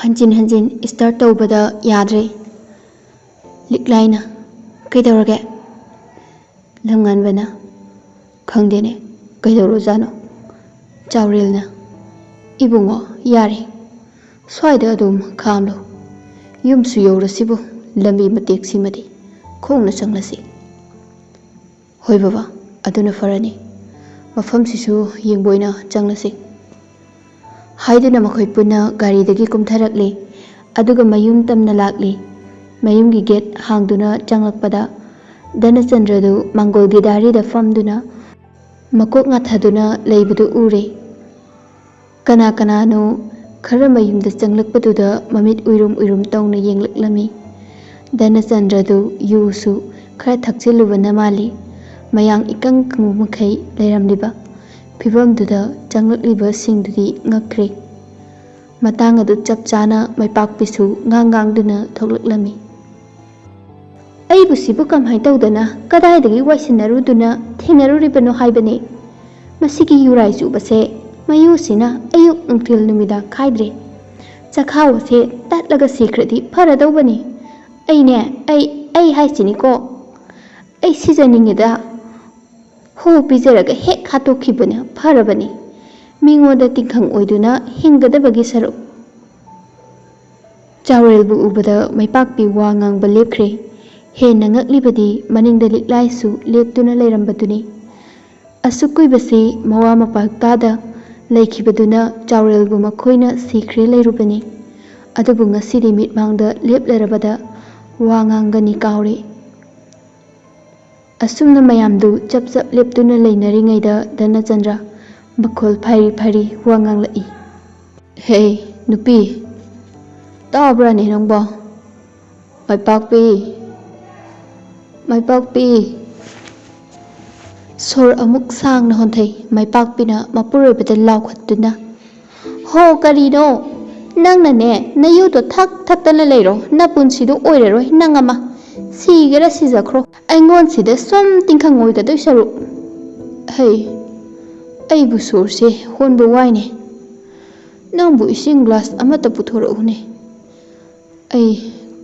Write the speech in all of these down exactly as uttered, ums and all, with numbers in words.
ꯍꯟꯖꯤꯟ ꯍꯟꯖꯤꯟ start ꯇꯧꯕꯗ ꯌꯥꯗ꯭ꯔꯦ꯫ ꯂꯤꯛꯂꯥꯏꯅ, "ꯀꯩꯗꯧꯔꯒꯦ?" ꯂꯝꯉꯥꯟꯕꯅ, "ꯈꯪꯗꯦꯅꯦ, ꯀꯩꯗꯧꯔꯖꯥꯠꯅꯣ?" ꯆꯥꯎꯔꯦꯜꯅ, "ꯏꯕꯨꯡꯉꯣ, ꯌꯥꯔꯦ, ꯁ꯭ꯋꯥꯏꯗ ꯑꯗꯨꯝ ꯈꯥꯝꯂꯣ꯫ ꯌꯨꯝꯁꯨ ꯌꯧꯔꯁꯤꯕꯨ, ꯂꯝꯕꯤ ꯃꯇꯦꯛꯁꯤꯃꯗꯤ ꯈꯣꯡꯅ ꯆꯪꯂꯁꯤ꯫" "ꯍꯣꯏ ꯕꯕꯥ, ꯑꯗꯨꯅ ꯐꯔꯅꯤ꯫ ꯃꯐꯝꯁꯤꯁꯨ ꯌꯦꯡꯕ ꯑꯣꯏꯅ ꯆꯪꯂꯁꯤ꯫" ꯍꯥꯏꯗꯨꯅ ꯃꯈꯣꯏ ꯄꯨꯟꯅ ꯒꯥꯔꯤꯗꯒꯤ ꯀꯨꯝꯊꯔꯛꯂꯤ꯫ ꯑꯗꯨꯒ ꯃꯌꯨꯝ ꯇꯝꯅ ꯂꯥꯛꯂꯤ꯫ ꯃꯌꯨꯝꯒꯤ gate ꯍꯥꯡꯗꯨꯅ ꯆꯪꯂꯛꯄꯗ ꯙꯅꯆꯟꯗ꯭ꯔꯗꯨ ꯃꯥꯡꯒꯣꯜꯒꯤ ꯗꯥꯔꯤꯗ ꯐꯝꯗꯨꯅ ꯃꯀꯣꯛ ꯉꯥꯊꯗꯨꯅ ꯂꯩꯕꯗꯨ ꯎꯔꯦ꯫ ꯀꯅꯥ ꯀꯅꯥꯅꯣ ꯈꯔ ꯃꯌꯨꯝꯗ ꯆꯪꯂꯛꯄꯗꯨꯗ ꯃꯃꯤꯠ ꯎꯏꯔꯨꯝ ꯎꯏꯔꯨꯝ ꯇꯧꯅ ꯌꯦꯡꯂꯛꯂꯝꯃꯤ꯫ ꯙꯅꯆꯟꯗ꯭ꯔꯗꯨ ꯌꯨꯁꯨ ꯈꯔ ꯊꯛꯆꯤꯜꯂꯨꯕꯅ ꯃꯥꯜꯂꯤ꯫ ꯃꯌꯥꯡ ꯏꯀꯪ ꯀꯪꯕ ꯃꯈꯩ ꯂꯩꯔꯝꯂꯤꯕ ꯐꯤꯚꯝꯗꯨꯗ ꯆꯪꯂꯛꯂꯤꯕꯁꯤꯡꯗꯨꯗꯤ ꯉꯛꯈ꯭ꯔꯦ꯫ ꯃꯇꯥꯡ ꯑꯗꯨ ꯆꯞ ꯆꯥꯅ ꯃꯥꯏꯄꯥꯛꯄꯤꯁꯨ ꯉꯥꯡ ꯉꯥꯡꯗꯨꯅ ꯊꯣꯛꯂꯛꯂꯝꯃꯤ꯫ "ꯑꯩꯕꯨ ꯁꯤꯕꯨ ꯀꯃꯥꯏꯅ ꯇꯧꯗꯅ ꯀꯗꯥꯏꯗꯒꯤ ꯋꯥꯏꯁꯤꯟꯅꯔꯨꯗꯨꯅ ꯊꯦꯡꯅꯔꯨꯔꯤꯕꯅꯣ ꯍꯥꯏꯕꯅꯤ? ꯃꯁꯤꯒꯤ ꯌꯨꯔꯥꯏ ꯆꯨꯕꯁꯦ, ꯃꯌꯨꯁꯤꯅ ꯑꯌꯨꯛ ꯅꯨꯡꯊꯤꯜ ꯅꯨꯃꯤꯗꯥꯡ ꯈꯥꯏꯗ꯭ꯔꯦ꯫ ꯆꯈꯥꯎ ꯑꯁꯦ ꯇꯠꯂꯒ ꯁꯤꯈ꯭ꯔꯗꯤ ꯐꯔꯗꯧꯕꯅꯤ꯫ ꯑꯩꯅꯦ, ꯑꯩ, ꯑꯩ ꯍꯥꯏꯁꯤꯅꯤꯀꯣ꯫ ꯑꯩ ꯁꯤꯖꯅꯤꯡꯉꯤꯗ꯫ ꯍꯨ ꯄꯤꯖꯔꯒ ꯍꯦꯛ ꯍꯥꯠꯇꯣꯛꯈꯤꯕꯅ ꯐꯔꯕꯅꯤ, ꯃꯤꯉꯣꯟꯗ ꯇꯤꯡꯈꯪ ꯑꯣꯏꯗꯨꯅ ꯍꯤꯡꯒꯗꯕꯒꯤ ꯁꯔꯨꯛ꯫" ꯆꯥꯎꯔꯦꯜꯕꯨ ꯎꯕꯗ ꯃꯥꯏꯄꯥꯛꯄꯤ ꯋꯥ ꯉꯥꯡꯕ ꯂꯦꯞꯈ꯭ꯔꯦ꯫ ꯍꯦꯟꯅ ꯉꯛꯂꯤꯕꯗꯤ ꯃꯅꯤꯡꯗ ꯂꯤꯛꯂꯥꯏꯁꯨ ꯂꯦꯞꯇꯨꯅ ꯂꯩꯔꯝꯕꯗꯨꯅꯤ꯫ ꯑꯁꯨꯛ ꯀꯨꯏꯕꯁꯤ ꯃꯋꯥ ꯃꯄꯥ ꯇꯥꯗ ꯂꯩꯈꯤꯕꯗꯨꯅ ꯆꯥꯎꯔꯦꯜꯕꯨ ꯃꯈꯣꯏꯅ ꯁꯤꯈ꯭ꯔꯦ ꯂꯩꯔꯨꯕꯅꯤ꯫ ꯑꯗꯨꯕꯨ ꯉꯁꯤꯗꯤ ꯃꯤꯠꯃꯥꯡꯗ ꯂꯦꯞꯂꯔꯕꯗ ꯋꯥ ꯉꯥꯡꯒꯅꯤ ꯀꯥꯎꯔꯦ꯫ ꯑꯁꯨꯝꯅ ꯃꯌꯥꯝꯗꯨ ꯆꯞ ꯆꯞ ꯂꯦꯞꯇꯨꯅ ꯂꯩꯅꯔꯤꯉꯩꯗ ꯙꯅꯆꯟꯗ꯭ꯔ ꯃꯈꯣꯜ ꯐꯥꯏꯔꯤ ꯐꯥꯏꯔꯤ ꯋꯥ ꯉꯥꯡꯂꯛꯏ꯫ "ꯍꯦ, ꯅꯨꯄꯤ, ꯇꯥꯕ꯭ꯔꯥꯅꯦ ꯅꯪꯕꯣ? ꯃꯥꯏꯄꯥꯛꯄꯤ, ꯃꯥꯏꯄꯥꯛꯄꯤ!" ꯁꯣꯔ ꯑꯃꯨꯛ ꯁꯥꯡꯅ ꯍꯣꯟꯊꯩ꯫ ꯃꯥꯏꯄꯥꯛꯄꯤꯅ ꯃꯄꯨꯔꯣꯏꯕꯗ ꯂꯥꯎꯈꯠꯇꯨꯅ, "ꯍꯣ, ꯀꯔꯤꯅꯣ? ꯅꯪꯅꯅꯦ, ꯅꯌꯨꯗꯣ ꯊꯛ ꯊꯛꯇꯅ ꯂꯩꯔꯣ, ꯅꯄꯨꯟꯁꯤꯗꯣ ꯑꯣꯏꯔꯔꯣꯏ ꯅꯪ ꯑꯃ꯫ ꯁꯤꯒꯦꯔꯥ ꯁꯤꯖꯈ꯭ꯔꯣ, ꯑꯩꯉꯣꯟꯁꯤꯗ ꯁꯨꯝ ꯇꯤꯡꯈꯪ ꯑꯣꯏꯒꯗꯣꯏ ꯁꯔꯨꯛ꯫ ꯍꯩ, ꯑꯩꯕꯨ ꯁꯣꯔꯁꯦ ꯍꯣꯟꯕ ꯋꯥꯏꯅꯦ꯫ ꯅꯪꯕꯨ ꯏꯁꯤꯡ ꯒ꯭ꯂꯥꯁ ꯑꯃꯠꯇ ꯄꯨꯊꯣꯔꯛꯎꯅꯦ꯫ ꯑꯩ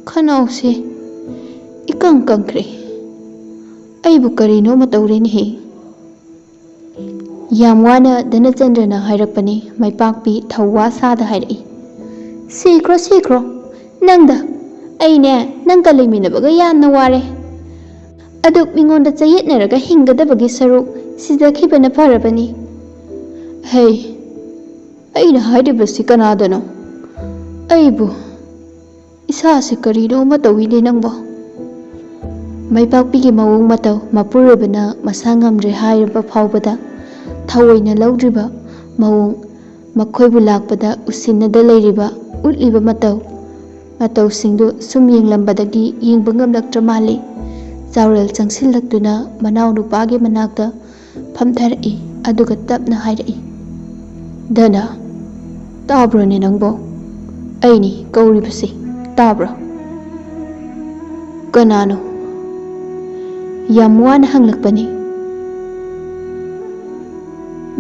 ꯈꯅꯥꯎꯁꯦ ꯏꯀꯪ ꯀꯪꯈ꯭ꯔꯦ꯫ ꯑꯩꯕꯨ ꯀꯔꯤꯅꯣꯃ ꯇꯧꯔꯦꯅꯦꯍꯦ꯫" ꯌꯥꯝ ꯋꯥꯅ ꯙꯅꯆꯟꯗ꯭ꯔꯅ ꯍꯥꯏꯔꯛꯄꯅꯤ꯫ ꯃꯥꯏꯄꯥꯛꯄꯤ ꯊꯧꯋꯥ ꯁꯥꯗ ꯍꯥꯏꯔꯛꯏ, "ꯁꯤꯈ꯭ꯔꯣ, ꯁꯤꯈ꯭ꯔꯣ꯫ ꯅꯪꯗ ꯑꯩꯅꯦ, ꯅꯪꯒ ꯂꯩꯃꯤꯟꯅꯕꯒ ꯌꯥꯝꯅ ꯋꯥꯔꯦ꯫ ꯑꯗꯨꯛ ꯃꯤꯉꯣꯟꯗ ꯆꯌꯦꯠꯅꯔꯒ ꯍꯤꯡꯒꯗꯕꯒꯤ ꯁꯔꯨꯛ ꯁꯤꯖꯈꯤꯕꯅ ꯐꯔꯕꯅꯤ꯫" "ꯍꯩ, ꯑꯩꯅ ꯍꯥꯏꯔꯤꯕꯁꯤ ꯀꯅꯥꯗꯅꯣ? ꯑꯩꯕꯨ ꯏꯁꯥꯁꯦ ꯀꯔꯤꯅꯣ ꯑꯃ ꯇꯧꯏꯅꯦ ꯅꯪꯕꯣ꯫" ꯃꯥꯏꯄꯥꯛꯄꯤꯒꯤ ꯃꯑꯣꯡ ꯃꯇꯧ ꯃꯄꯨꯔꯣꯏꯕꯅ ꯃꯁꯥ ꯉꯝꯗ꯭ꯔꯦ ꯍꯥꯏꯔꯕ ꯐꯥꯎꯕꯗ ꯊꯑꯣꯏꯅ ꯂꯧꯗ꯭ꯔꯤꯕ ꯃꯑꯣꯡ, ꯃꯈꯣꯏꯕꯨ ꯂꯥꯛꯄꯗ ꯎꯁꯤꯟꯅꯗ ꯂꯩꯔꯤꯕ, ꯎꯠꯂꯤꯕ ꯃꯇꯧ ꯃꯇꯧꯁꯤꯡꯗꯨ ꯁꯨꯝ ꯌꯦꯡꯂꯝꯕꯗꯒꯤ ꯌꯦꯡꯕ ꯉꯝꯂꯛꯇ꯭ꯔ ꯃꯥꯜꯂꯤ꯫ ꯆꯥꯎꯔꯦꯜ ꯆꯪꯁꯤꯜꯂꯛꯇꯨꯅ ꯃꯅꯥꯎꯅꯨꯄꯥꯒꯤ ꯃꯅꯥꯛꯇ ꯐꯝꯊꯔꯛꯏ, ꯑꯗꯨꯒ ꯇꯞꯅ ꯍꯥꯏꯔꯛꯏ, "ꯙꯅ, ꯇꯥꯕ꯭ꯔꯣꯅꯦ ꯅꯪꯕꯣ? ꯑꯩꯅꯤ ꯀꯧꯔꯤꯕꯁꯤ, ꯇꯥꯕ꯭ꯔꯣ?" "ꯀꯅꯥꯅꯣ?" ꯌꯥꯝ ꯋꯥꯅ ꯍꯪꯂꯛꯄꯅꯤ꯫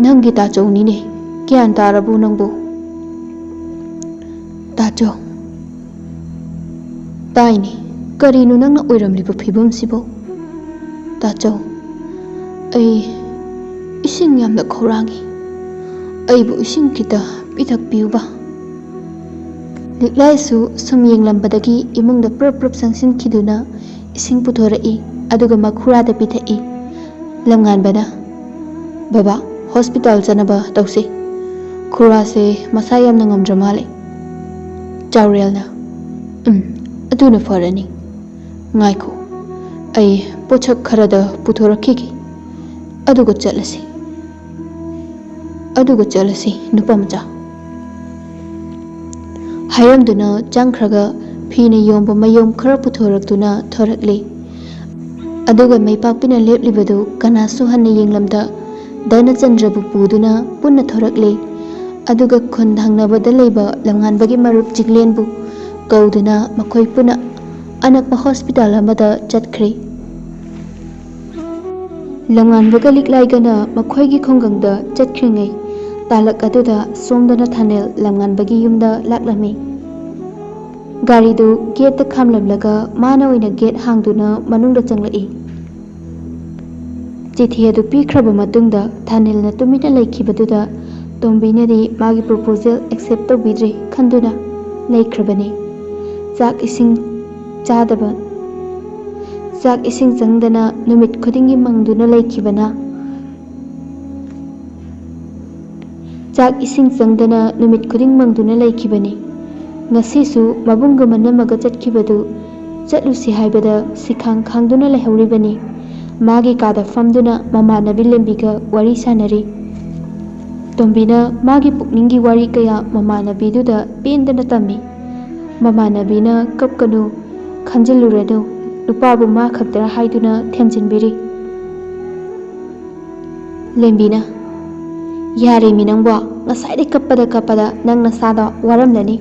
"ꯅꯪꯒꯤ ꯇꯥꯆꯧꯅꯤꯅꯦ꯫ ꯒ꯭ꯌꯥꯟ ꯇꯥꯔꯕꯣ ꯅꯪꯕꯨ?" "ꯇꯥꯆꯧ?" "ꯇꯥꯏꯅꯦ꯫ ꯀꯔꯤꯅꯣ ꯅꯪꯅ ꯑꯣꯏꯔꯝꯂꯤꯕ ꯐꯤꯕꯝꯁꯤꯕꯣ?" "ꯇꯥꯆꯧ, ꯑꯩ ꯏꯁꯤꯡ ꯌꯥꯝꯅ ꯈꯧꯔꯥꯡꯉꯤ꯫ ꯑꯩꯕꯨ ꯏꯁꯤꯡ ꯈꯤꯇ ꯄꯤꯊꯛꯄꯤꯌꯨꯕ꯫" ꯂꯤꯛꯂꯥꯏꯁꯨ ꯁꯨꯝ ꯌꯦꯡꯂꯝꯕꯗꯒꯤ ꯏꯃꯨꯡꯗ ꯄ꯭ꯔꯞ ꯄ꯭ꯔꯞ ꯆꯪꯁꯤꯟꯈꯤꯗꯨꯅ ꯏꯁꯤꯡ ꯄꯨꯊꯣꯔꯛꯏ, ꯑꯗꯨꯒ ꯃꯈꯨꯔꯥꯗ ꯄꯤꯊꯛꯏ꯫ ꯂꯝꯉꯥꯟꯕꯅ, "ꯕꯕꯥ, ꯍꯣꯁꯄꯤꯇꯥꯜ ꯆꯠꯅꯕ ꯇꯧꯁꯤ꯫ ꯈꯨꯔꯥꯁꯦ ꯃꯁꯥ ꯌꯥꯝꯅ ꯉꯝꯗ꯭ꯔ ꯃꯥꯜꯂꯦ꯫" ꯆꯥꯎꯔꯦꯜꯅ, "ꯎꯝ, ꯑꯗꯨꯅ ꯐꯔꯅꯤ꯫ ꯉꯥꯏꯈꯣ, ꯑꯩ ꯄꯣꯠꯁꯛ ꯈꯔꯗ ꯄꯨꯊꯣꯔꯛꯈꯤꯒꯦ꯫ ꯑꯗꯨꯒ ꯆꯠꯂꯁꯤ꯫ ꯑꯗꯨꯒ ꯆꯠꯂꯁꯤ, ꯅꯨꯄꯥ ꯃꯆꯥ꯫" ꯍꯥꯏꯔꯝꯗꯨꯅ ꯆꯪꯈ꯭ꯔꯒ ꯐꯤꯅ ꯌꯣꯝꯕ ꯃꯌꯣꯝ ꯈꯔ ꯄꯨꯊꯣꯔꯛꯇꯨꯅ ꯊꯣꯔꯛꯂꯤ꯫ ꯑꯗꯨꯒ ꯃꯩꯄꯥꯛꯄꯤꯅ ꯂꯦꯞꯂꯤꯕꯗꯨ ꯀꯅꯥꯁꯨ ꯍꯟꯅ ꯌꯦꯡꯂꯝꯗ, ꯙꯅꯆꯟꯗ꯭ꯔꯕꯨ ꯄꯨꯗꯨꯅ ꯄꯨꯟꯅ ꯊꯣꯔꯛꯂꯦ꯫ ꯑꯗꯨꯒ ꯈꯨꯟ ꯊꯪꯅꯕꯗ ꯂꯩꯕ ꯂꯝꯉꯥꯟꯕꯒꯤ ꯃꯔꯨꯞ ꯆꯤꯡꯂꯦꯟꯕꯨ ꯀꯧꯗꯨꯅ ꯃꯈꯣꯏ ꯄꯨꯟꯅ ꯑꯅꯛꯄ ꯍꯣꯁꯄꯤꯇꯥꯜ ꯑꯃꯗ ꯆꯠꯈ꯭ꯔꯦ꯫ ꯂꯝꯉꯥꯟꯕꯒ ꯂꯤꯛꯂꯥꯏꯒꯅ ꯃꯈꯣꯏꯒꯤ ꯈꯨꯡꯒꯪꯗ ꯆꯠꯈ꯭ꯔꯤꯉꯩ, ꯇꯥꯂꯛ ꯑꯗꯨꯗ ꯁꯣꯝꯗꯅ ꯊꯥꯅꯦꯜ ꯂꯝꯉꯥꯟꯕꯒꯤ ꯌꯨꯝꯗ ꯂꯥꯛꯂꯝꯃꯤ꯫ ꯒꯥꯔꯤꯗꯨ ꯒꯦꯠꯇ ꯈꯥꯝꯂꯝꯂꯒ ꯃꯥꯅ ꯑꯣꯏꯅ ꯒꯦꯠ ꯍꯥꯡꯗꯨꯅ ꯃꯅꯨꯡꯗ ꯆꯪꯂꯛꯏ꯫ ꯆꯤꯊꯤ ꯑꯗꯨ ꯄꯤꯈ꯭ꯔꯕ ꯃꯇꯨꯡꯗ ꯊꯥꯅꯦꯜꯅ ꯇꯨꯃꯤꯟꯅ ꯂꯩꯈꯤꯕꯗꯨꯗ ꯇꯣꯝꯕꯤꯅꯗꯤ ꯃꯥꯒꯤ ꯄ꯭ꯔꯣꯄꯣꯖꯦꯜ ꯑꯦꯛꯁꯦꯞ ꯇꯧꯕꯤꯗ꯭ꯔꯦ ꯈꯟꯗꯨꯅ ꯂꯩꯈ꯭ꯔꯕꯅꯤ꯫ ꯆꯥꯛ ꯏꯁꯤꯡ ꯆꯥꯗꯕ, ꯆꯥꯛ ꯏꯁꯤꯡ ꯆꯪꯗꯅ ꯅꯨꯃꯤꯠ ꯈꯨꯗꯤꯡꯒꯤ ꯃꯪꯗꯨꯅ ꯂꯩꯈꯤꯕꯅ, ꯆꯥꯛ ꯏꯁꯤꯡ ꯆꯪꯗꯅ ꯅꯨꯃꯤꯠ ꯈꯨꯗꯤꯡ ꯃꯪꯗꯨꯅ ꯂꯩꯈꯤꯕꯅꯤ꯫ ꯉꯁꯤꯁꯨ ꯃꯕꯨꯡꯒ ꯃꯅꯝꯃꯒ ꯆꯠꯈꯤꯕꯗꯨ ꯆꯠꯂꯨꯁꯤ ꯍꯥꯏꯕꯗ ꯁꯤꯈꯥꯡ ꯈꯥꯡꯗꯨꯅ ꯂꯩꯍꯧꯔꯤꯕꯅꯤ꯫ ꯃꯥꯒꯤ ꯀꯥꯗ ꯐꯝꯗꯨꯅ ꯃꯃꯥꯟꯅꯕꯤ ꯂꯦꯝꯕꯤꯒ ꯋꯥꯔꯤ ꯁꯥꯟꯅꯔꯤ꯫ ꯇꯣꯝꯕꯤꯅ ꯃꯥꯒꯤ ꯄꯨꯛꯅꯤꯡꯒꯤ ꯋꯥꯔꯤ ꯀꯌꯥ ꯃꯃꯥꯟꯅꯕꯤꯗꯨꯗ ꯄꯦꯟꯗꯅ ꯇꯝꯃꯤ꯫ ꯃꯃꯥꯟꯅꯕꯤꯅ "ꯀꯞꯀꯅꯨ, ꯈꯟꯖꯤꯜꯂꯨꯔꯅꯨ, ꯅꯨꯄꯥꯕꯨ ꯃꯥ ꯈꯛꯇꯔ" ꯍꯥꯏꯗꯨꯅ ꯊꯦꯝꯖꯤꯟꯕꯤꯔꯤ꯫ ꯂꯦꯝꯕꯤꯅ, "ꯌꯥꯔꯦꯃꯤ ꯅꯪꯕꯣ, ꯉꯁꯥꯏꯗꯩ ꯀꯞꯄꯗ ꯀꯞꯄꯗ ꯅꯪ ꯅꯁꯥꯗꯣ ꯋꯥꯔꯝꯂꯅꯤ꯫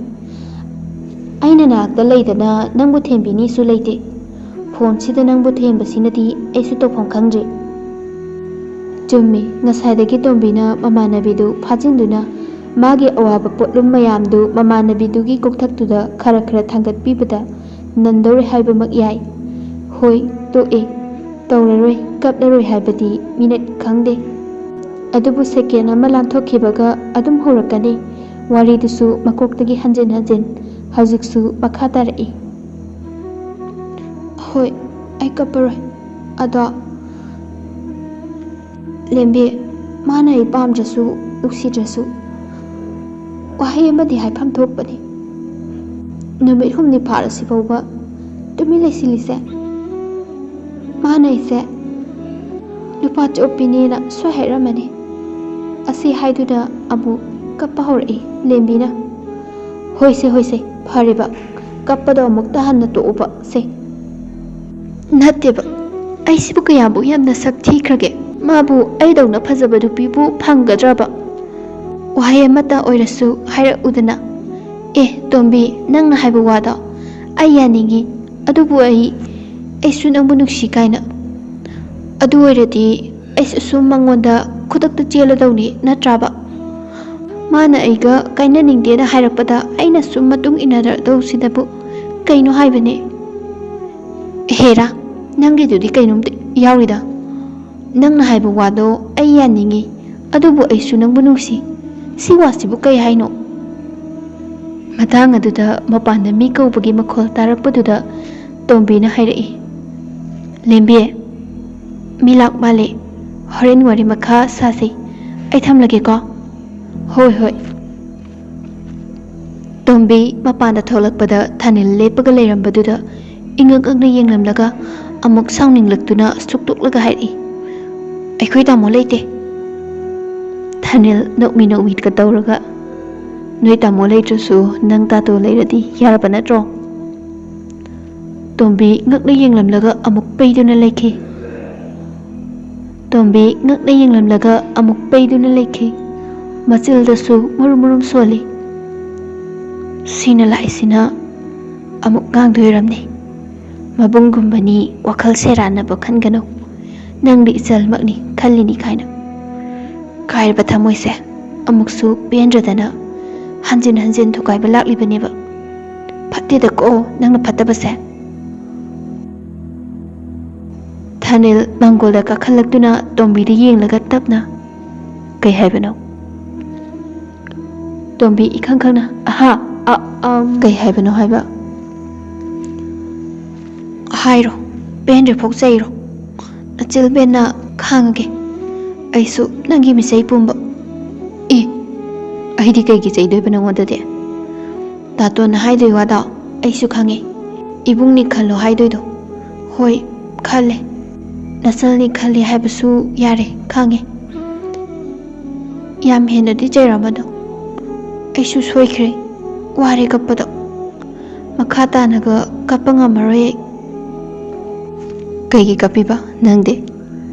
ꯑꯩꯅ ꯅꯥꯛꯇ ꯂꯩꯗꯅ ꯅꯪꯕꯨ ꯊꯦꯝꯕꯤꯅꯤꯁꯨ ꯂꯩꯇꯦ꯫ ꯐꯣꯟꯁꯤꯗ ꯅꯪꯕꯨ ꯊꯦꯝꯕꯁꯤꯅꯗꯤ ꯑꯩꯁꯨ ꯇꯧꯐꯝ ꯈꯪꯗ꯭ꯔꯦ꯫" ꯆꯨꯝꯃꯤ, ꯉꯁꯥꯏꯗꯒꯤ ꯇꯣꯝꯕꯤꯅ ꯃꯃꯥꯟꯅꯕꯤꯗꯨ ꯐꯥꯖꯤꯟꯗꯨꯅ ꯃꯥꯒꯤ ꯑꯋꯥꯕ ꯄꯣꯠꯂꯨꯝ ꯃꯌꯥꯝꯗꯨ ꯃꯃꯥꯟꯅꯕꯤꯗꯨꯒꯤ ꯀꯣꯛꯊꯛꯇꯨꯗ ꯈꯔ ꯈꯔ ꯊꯥꯡꯒꯠꯄꯤꯕꯗ ꯅꯟꯗꯧꯔꯦ ꯍꯥꯏꯕꯃꯛ ꯌꯥꯏ꯫ ꯍꯣꯏ, ꯇꯣꯛꯑꯦ꯫ ꯇꯧꯔꯔꯣꯏ, ꯀꯞꯂꯔꯣꯏ ꯍꯥꯏꯕꯗꯤ ꯃꯤꯅꯠ ꯈꯪꯗꯦ꯫ ꯑꯗꯨꯕꯨ ꯁꯦꯀꯦꯟ ꯑꯃ ꯂꯥꯟꯊꯣꯛꯈꯤꯕꯒ ꯑꯗꯨꯝ ꯍꯧꯔꯛꯀꯅꯤ꯫ ꯋꯥꯔꯤꯗꯨꯁꯨ ꯃꯀꯣꯛꯇꯒꯤ ꯍꯟꯖꯤꯟ ꯍꯟꯖꯤꯟ ꯍꯧꯖꯤꯛꯁꯨ ꯃꯈꯥ ꯇꯥꯔꯛꯏ꯫ "ꯍꯣꯏ, ꯑꯩ ꯀꯞꯄꯔꯣꯏ꯫ ꯑꯗꯣ, ꯂꯦꯝꯕꯤ, ꯃꯥꯅ ꯑꯩ ꯄꯥꯝꯗ꯭ꯔꯁꯨ, ꯅꯨꯡꯁꯤꯗ꯭ꯔꯁꯨ, ꯋꯥꯍꯩ ꯑꯃꯗꯤ ꯍꯥꯏꯐꯝ ꯊꯣꯛꯄꯅꯤ꯫ ꯅꯨꯃꯤꯠ ꯍꯨꯝꯅꯤ ꯐꯥꯔꯁꯤ ꯐꯥꯎꯕ ꯇꯨꯃꯤꯟ ꯂꯩꯁꯤꯜꯂꯤꯁꯦ꯫ ꯃꯥꯅ ꯑꯩꯁꯦ ꯅꯨꯄꯥ ꯆꯣꯞꯄꯤꯅꯦꯅ ꯁꯣꯏ ꯍꯥꯏꯔꯝꯃꯅꯤ꯫" ꯑꯁꯤ ꯍꯥꯏꯗꯨꯅ ꯑꯃꯨꯛ ꯀꯞꯄ ꯍꯧꯔꯛꯏ ꯂꯦꯝꯕꯤꯅ꯫ "ꯍꯣꯏꯁꯦ, ꯍꯣꯏꯁꯦ, ꯐꯔꯦꯕ, ꯀꯞꯄꯗꯣ ꯑꯃꯨꯛꯇ ꯍꯟꯅ ꯇꯣꯛꯎꯕ ꯁꯦ꯫" "ꯅꯠꯇꯦꯕ, ꯑꯩꯁꯤꯕꯨ ꯀꯌꯥꯃꯨꯛ ꯌꯥꯝꯅ ꯁꯛ ꯊꯤꯈ꯭ꯔꯒꯦ? ꯃꯥꯕꯨ ꯑꯩꯗꯧꯅ ꯐꯖꯕ ꯅꯨꯄꯤꯕꯨ ꯐꯪꯒꯗ꯭ꯔꯕ? ꯋꯥꯍꯩ ꯑꯃꯠꯇ ꯑꯣꯏꯔꯁꯨ ꯍꯥꯏꯔꯛꯎꯗꯅ꯫ ꯑꯦ, ꯇꯣꯝꯕꯤ, ꯅꯪꯅ ꯍꯥꯏꯕ ꯋꯥꯗꯣ ꯑꯩ ꯌꯥꯅꯤꯡꯉꯤ, ꯑꯗꯨꯕꯨ ꯑꯩ, ꯑꯩꯁꯨ ꯅꯪꯕꯨ ꯅꯨꯡꯁꯤ ꯀꯥꯏꯅ꯫ ꯑꯗꯨ ꯑꯣꯏꯔꯗꯤ ꯑꯩꯁꯨ ꯁꯨꯝ ꯃꯉꯣꯟꯗ ꯈꯨꯗꯛꯇ ꯆꯦꯜꯂꯗꯧꯅꯤ, ꯅꯠꯇ꯭ꯔꯥꯕ? ꯃꯥꯅ ꯑꯩꯒ ꯀꯥꯏꯅꯅꯤꯡꯗꯦꯅ ꯍꯥꯏꯔꯛꯄꯗ ꯑꯩꯅ ꯁꯨꯝ ꯃꯇꯨꯡ ꯏꯟꯅꯔꯗꯧꯁꯤꯗꯕꯨ ꯀꯩꯅꯣ ꯍꯥꯏꯕꯅꯦ? ꯍꯦꯔꯥ, ꯅꯪꯒꯤꯗꯨꯗꯤ ꯀꯩꯅꯣꯝꯇ ꯌꯥꯎꯔꯤꯗ꯫ ꯅꯪꯅ ꯍꯥꯏꯕ ꯋꯥꯗꯣ ꯑꯩ ꯌꯥꯅꯤꯡꯉꯤ, ꯑꯗꯨꯕꯨ ꯑꯩꯁꯨ ꯅꯪꯕꯨ ꯅꯨꯡꯁꯤ꯫ ꯁꯤ ꯋꯥꯁꯤꯕꯨ ꯀꯩ ꯍꯥꯏꯅꯣ? ꯃꯇꯥꯡ ꯑꯗꯨꯗ ꯃꯄꯥꯟꯗ ꯃꯤ ꯀꯧꯕꯒꯤ ꯃꯈꯣꯜ ꯇꯥꯔꯛꯄꯗꯨꯗ ꯇꯣꯝꯕꯤꯅ ꯍꯥꯏꯔꯛꯏ, "ꯂꯦꯝꯕꯤ, ꯃꯤ ꯂꯥꯛ ꯃꯥꯜꯂꯦ꯫ ꯍꯣꯔꯦꯟ ꯋꯥꯔꯤ ꯃꯈꯥ ꯁꯥꯁꯤ꯫ ꯑꯩ ꯊꯝꯂꯒꯦꯀꯣ꯫" "ꯍꯣꯏ, ꯍꯣꯏ꯫" ꯇꯣꯝꯕꯤ ꯃꯄꯥꯟꯗ ꯊꯣꯛꯂꯛꯄꯗ ꯊꯥꯅꯤꯜ ꯂꯦꯞꯄꯒ ꯂꯩꯔꯝꯕꯗꯨꯗ ꯏꯉꯛ ꯉꯛꯅ ꯌꯦꯡꯂꯝꯂꯒ ꯑꯃꯨꯛ ꯁꯥꯎꯅꯤꯡꯂꯛꯇꯨꯅ ꯁꯨꯛꯇꯣꯛꯂꯒ ꯍꯥꯏꯔꯛꯏ, "ꯑꯩꯈꯣꯏ ꯇꯥꯃꯣ ꯂꯩꯇꯦ꯫" ꯊꯥꯅꯤꯜ ꯅꯣꯛꯃꯤ ꯅꯣꯛꯃꯤꯒ ꯇꯧꯔꯒ, "ꯅꯣꯏ ꯇꯥꯃꯣ ꯂꯩꯇ꯭ꯔꯁꯨ ꯅꯪ ꯇꯥꯇꯣ ꯂꯩꯔꯗꯤ ꯌꯥꯔꯕ ꯅꯠꯇ꯭ꯔꯣ?" ꯇꯣꯝꯕꯤ ꯉꯛꯅ ꯌꯦꯡꯂꯝꯂꯒ ꯑꯃꯨꯛ ꯄꯩꯗꯨꯅ ꯂꯩꯈꯤ꯫ ꯇꯣꯝꯕꯤ ꯉꯛꯅ ꯌꯦꯡꯂꯝꯂꯒ ꯑꯃꯨꯛ ꯄꯩꯗꯨꯅ ꯂꯩꯈꯤ꯫ ꯃꯆꯤꯜꯗꯁꯨ ꯃꯨꯔꯨꯝ ꯃꯨꯔꯨꯝ ꯁꯣꯜꯂꯤ꯫ ꯁꯤꯅ ꯂꯥꯛꯏꯁꯤꯅ ꯑꯃꯨꯛ ꯉꯥꯡꯗꯣꯏ ꯑꯣꯏꯔꯝꯅꯤ꯫ ꯃꯕꯨꯡꯒꯨꯝꯕꯅꯤ ꯋꯥꯈꯜ ꯁꯦꯔꯥꯟꯅꯕ ꯈꯟꯒꯅꯨ꯫ ꯅꯪꯗꯤ ꯏꯆꯜꯃꯛꯅꯤ ꯈꯜꯂꯤꯅꯤ ꯀꯥꯏꯅ꯫ ꯀꯥꯏꯔꯕ ꯊꯃꯣꯏꯁꯦ ꯑꯃꯨꯛꯁꯨ ꯄꯦꯟꯗ꯭ꯔꯗꯅ ꯍꯟꯖꯤꯟ ꯍꯟꯖꯤꯟ ꯊꯨꯒꯥꯏꯕ ꯂꯥꯛꯂꯤꯕꯅꯦꯕ꯫ ꯐꯠꯇꯦꯗꯀꯣ ꯅꯪꯅ ꯐꯠꯇꯕꯁꯦ꯫ ꯊꯥꯅꯤꯜ ꯃꯥꯡꯒꯣꯜꯗ ꯀꯥꯈꯠꯂꯛꯇꯨꯅ ꯇꯣꯝꯕꯤꯗ ꯌꯦꯡꯂꯒ ꯇꯞꯅ, "ꯀꯩ ꯍꯥꯏꯕꯅꯣ?" ꯇꯣꯝꯕꯤ ꯏꯈꯪ ꯈꯪꯅ, "ꯑꯍꯥ, ꯑ, ꯑꯝ, ꯀꯩ ꯍꯥꯏꯕꯅꯣ ꯍꯥꯏꯕ?" "ꯍꯥꯏꯔꯣ, ꯄꯦꯟꯗ꯭ꯔꯤꯐꯥꯎ ꯆꯩꯔꯣ꯫ ꯅꯆꯤꯜ ꯄꯦꯟꯅ ꯈꯥꯡꯉꯒꯦ꯫ ꯑꯩꯁꯨ ꯅꯪꯒꯤ ꯃꯤꯆꯩ ꯄꯨꯝꯕ꯫" "ꯑꯦ, ꯑꯩꯗꯤ ꯀꯩꯒꯤ ꯆꯩꯗꯣꯏꯕ ꯅꯉꯣꯟꯗꯗꯤ? ꯇꯥꯇꯣꯟꯅ ꯍꯥꯏꯗꯣꯏ ꯋꯥꯗꯣ ꯑꯩꯁꯨ ꯈꯪꯉꯦ꯫ ꯏꯕꯨꯡꯅꯤ ꯈꯜꯂꯣ ꯍꯥꯏꯗꯣꯏꯗꯣ꯫ ꯍꯣꯏ, ꯈꯜꯂꯦ꯫ ꯅꯆꯜꯅꯤ ꯈꯜꯂꯦ ꯍꯥꯏꯕꯁꯨ ꯌꯥꯔꯦ, ꯈꯪꯉꯦ꯫ ꯌꯥꯝ ꯍꯦꯟꯅꯗꯤ ꯆꯩꯔꯝꯃꯅꯨ꯫ ꯑꯩꯁꯨ ꯁꯣꯏꯈ꯭ꯔꯦ꯫ ꯋꯥꯔꯦ ꯀꯞꯄꯗꯣ꯫ ꯃꯈꯥ ꯇꯥꯅꯒ ꯀꯞꯄ ꯉꯝꯃꯔꯣꯏ ꯑꯩ꯫" "ꯀꯩꯒꯤ ꯀꯞꯄꯤꯕ ꯅꯪꯗꯤ?"